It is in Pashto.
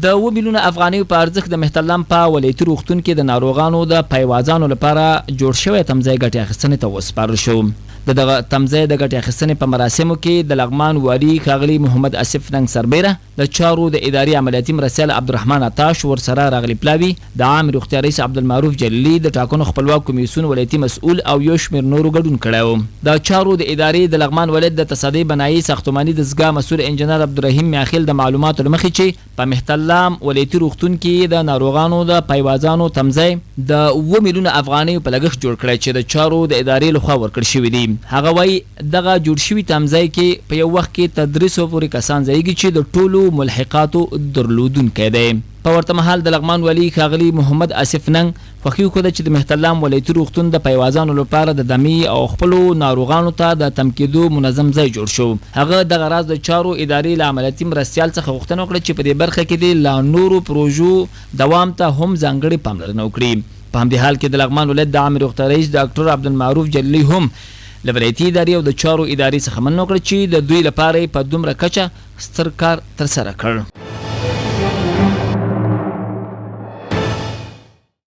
د اووه میلیونه افغانیو په ارزښت د مهترلام په ولایتي روغتون کې د ناروغانو د پایوازانو لپاره جوړ شوی تمځای ګټې اخیستنې ته وسپارل شو. د دغه تمځای د ګټې اخیستنې په مراسمو کې د لغمان والي ښاغلي محمد اصف ننګ سربېره د چارو د ادارې عملیاتي مرستیال عبدالرحمن عطاش، ورسره راغلي پلاوي، د عامې روغتیا رئیس عبدالمعروف جلیلي، د ټاکنو خپلواک کمیسیون ولایتي مسؤل او یو شمېر نورو ګډون کړی و. د چارو د ادارې د لغمان ولایت د تصدۍ بنايي ساختماني دستګاه مسؤل انجنیر عبدالرحیم میاخېل د معلوماتو له مخې چې په مهترلام ولایتي روغتون کې یې د ناروغانو د پایوازانو تمځای د اووه میلیونه افغانیو په لګښت جوړ کړی چې د چارو د ادارې له خوا ورکړ شوي دي. هغه وايي، دغه جوړ شوي تمځای کې په یو وخت کې تر 300 پورې کسان ځایږي چې د ټولو ملحقاتو درلودونکی دی. په ورته مهال د لغمان والي ښاغلي محمد اصف ننګ خوښي وښوده چې د مهترلام ولایتي روغتون د پایوازانو لپاره د دمې او خپلو ناروغانو ته د تم کېدو منظم ځای جوړ شو. هغه دغه راز د چارو ادارې له عملیاتي مرستیال څخه غوښتنه وکړه چې په دې برخه کې دې لا نورو پروژو دوام ته هم ځانګړې پاملرنه وکړي. په همدې حال کې د لغمان ولایت د عامې روغتیا رئیس ډاکټر عبدالمعروف جلیلي هم له ولایتي ادارې او د چارو ادارې څخه مننه وکړه چې د دوی لپاره یې په دومره کچه ستر کار ترسره کړ.